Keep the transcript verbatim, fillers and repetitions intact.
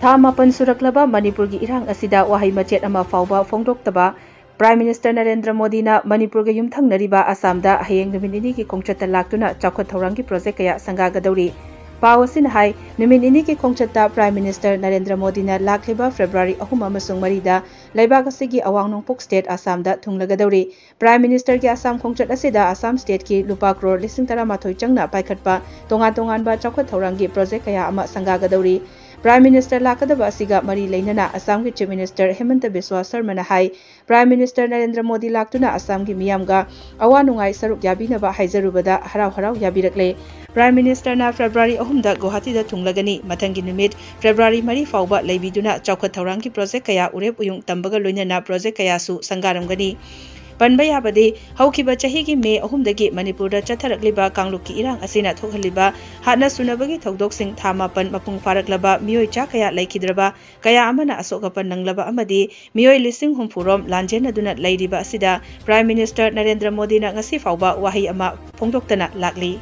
ꯊꯥ ꯃꯥꯄꯟ ꯁꯨꯔꯛꯂꯕ ꯃꯅꯤꯄꯨꯔꯒꯤ ꯏꯔꯥꯡ ꯑꯁꯤꯗ ꯋꯥꯍꯩ ꯃꯆꯦꯠ ꯑꯃ ꯐꯥꯎꯕ ꯐꯣꯡꯗꯣꯛꯇꯕ Prime Minister ꯅꯔꯦꯟꯗ꯭ꯔ ꯃꯣꯗꯤꯅ ꯃꯅꯤꯄꯨꯔꯒ ꯌꯨꯝꯊꯪꯅꯔꯤꯕ ꯑꯁꯥꯝꯗ ꯍꯌꯦꯡ ꯅꯨꯃꯤꯠ ꯅꯤꯅꯤꯒꯤ ꯈꯣꯡꯆꯠꯇ ꯂꯥꯛꯇꯨꯅ ꯆꯥꯎꯈꯠ ꯊꯧꯔꯥꯡꯒꯤ ꯄ꯭ꯔꯣꯖꯦꯛ ꯀꯌꯥ ꯁꯪꯒꯥꯒꯗꯧꯔꯤ꯫ ꯄꯥꯎ ꯑꯁꯤꯅ ꯍꯥꯏ, ꯅꯨꯃꯤꯠ ꯅꯤꯅꯤꯒꯤ ꯈꯣꯡꯆꯠꯇ Prime Minister ꯅꯔꯦꯟꯗ꯭ꯔ ꯃꯣꯗꯤꯅ ꯂꯥꯛꯂꯤꯕ February ꯑꯍꯨꯝ ꯑꯃꯁꯨꯡ ꯃꯔꯤꯗ ꯂꯩꯕꯥꯛ ꯑꯁꯤꯒꯤ ꯑꯋꯥꯡ ꯅꯣꯡꯄꯣꯛ state ꯑꯁꯥꯝꯗ ꯊꯨꯡꯂꯒꯗꯧꯔꯤ꯫ Prime Ministerꯒꯤ ꯑꯁꯥꯝ ꯈꯣꯡꯆꯠ ꯑꯁꯤꯗ ꯑꯁꯥꯝ stateꯀꯤ ꯂꯨꯄꯥ ꯀ꯭ꯔꯣꯔ ꯂꯤꯁꯤꯡ ꯇꯔꯥꯃꯥꯊꯣꯏ ꯆꯪꯅ ꯄꯥꯏꯈꯠꯄ ꯇꯣꯉꯥꯟ ꯇꯣꯉꯥꯟꯕ ꯆꯥꯎꯈꯠ ꯊꯧꯔꯥꯡꯒꯤ ꯄ꯭ꯔꯣꯖꯦꯛ ꯀꯌꯥ ꯑꯃ ꯁꯪꯒꯥꯒꯗꯧꯔꯤ꯫ Prime Minister ꯂꯥꯛꯀꯗꯕ ꯑꯁꯤꯒ ꯃꯔꯤ ꯂꯩꯅꯅ ꯑꯁꯥꯝꯒꯤ Chief Minister ꯍꯦꯃꯟꯇ ꯕꯤꯁ꯭ꯋꯥ ꯁꯔꯃꯅ ꯍꯥꯏ, Prime Minister ꯅꯔꯦꯟꯗ꯭ꯔ ꯃꯣꯗꯤ ꯂꯥꯛꯇꯨꯅ ꯑꯁꯥꯝꯒꯤ ꯃꯤꯌꯥꯝꯒ ꯑꯋꯥ ꯅꯨꯡꯉꯥꯏ ꯁꯔꯨꯛ ꯌꯥꯕꯤꯅꯕ ꯍꯥꯏꯖꯔꯨꯕꯗ ꯍꯔꯥꯎ ꯍꯔꯥꯎ ꯌꯥꯕꯤꯔꯛꯂꯦ꯫ Prime Ministerꯅ February ꯑꯍꯨꯝꯗ ꯒꯨꯋꯥꯍꯥꯇꯤꯗ ꯊꯨꯡꯂꯒꯅꯤ꯫ ꯃꯊꯪꯒꯤ ꯅꯨꯃꯤꯠ February ꯃꯔꯤ ꯐꯥꯎꯕ ꯂꯩꯕꯤꯗꯨꯅ ꯆꯥꯎꯈꯠ ꯊꯧꯔꯥꯡꯒꯤ ꯄ꯭ꯔꯣꯖꯦꯛ ꯀꯌꯥ ꯎꯔꯦꯞ ꯎꯌꯨꯡ ꯇꯝꯕꯒ ꯂꯣꯏꯅꯅ ꯄ꯭ꯔꯣꯖꯦꯛ ꯀꯌꯥꯁꯨ ꯁꯪꯒꯥꯔꯝꯒꯅꯤ꯫ ꯄꯟꯕ ꯌꯥꯕꯗꯤ, ꯍꯧꯈꯤꯕ ꯆꯍꯤꯒꯤ ꯃꯦ ꯑꯍꯨꯝꯗꯒꯤ ꯃꯅꯤꯄꯨꯔꯗ ꯆꯠꯊꯔꯛꯂꯤꯕ ꯀꯥꯡꯂꯨꯞꯀꯤ ꯏꯔꯥꯡ ꯑꯁꯤꯅ ꯊꯣꯛꯍꯜꯂꯤꯕ ꯍꯥꯠꯅ ꯁꯨꯅꯕꯒꯤ ꯊꯧꯗꯣꯛꯁꯤꯡ ꯊꯥ ꯃꯥꯄꯟ ꯃꯄꯨꯡ ꯐꯥꯔꯛꯂꯕ ꯃꯤꯑꯣꯏ ꯆꯥ ꯀꯌꯥ ꯂꯩꯈꯤꯗ꯭ꯔꯕ, ꯀꯌꯥ ꯑꯃꯅ ꯑꯁꯣꯛ ꯑꯄꯟ ꯅꯪꯂꯕ ꯑꯃꯗꯤ ꯃꯤꯑꯣꯏ ꯂꯤꯁꯤꯡ ꯍꯨꯝꯐꯨ ꯔꯣꯝ ꯂꯥꯟꯖꯦꯟꯅꯗꯨꯅ ꯂꯩꯔꯤꯕ ꯑꯁꯤꯗ Prime Minister ꯅꯔꯦꯟꯗ꯭ꯔ ꯃꯣꯗꯤꯅ ꯉꯁꯤ ꯐꯥꯎꯕ ꯋꯥꯍꯩ ꯑꯃ ꯐꯣꯡꯗꯣꯛꯇꯅ ꯂꯥꯛꯂꯤ꯫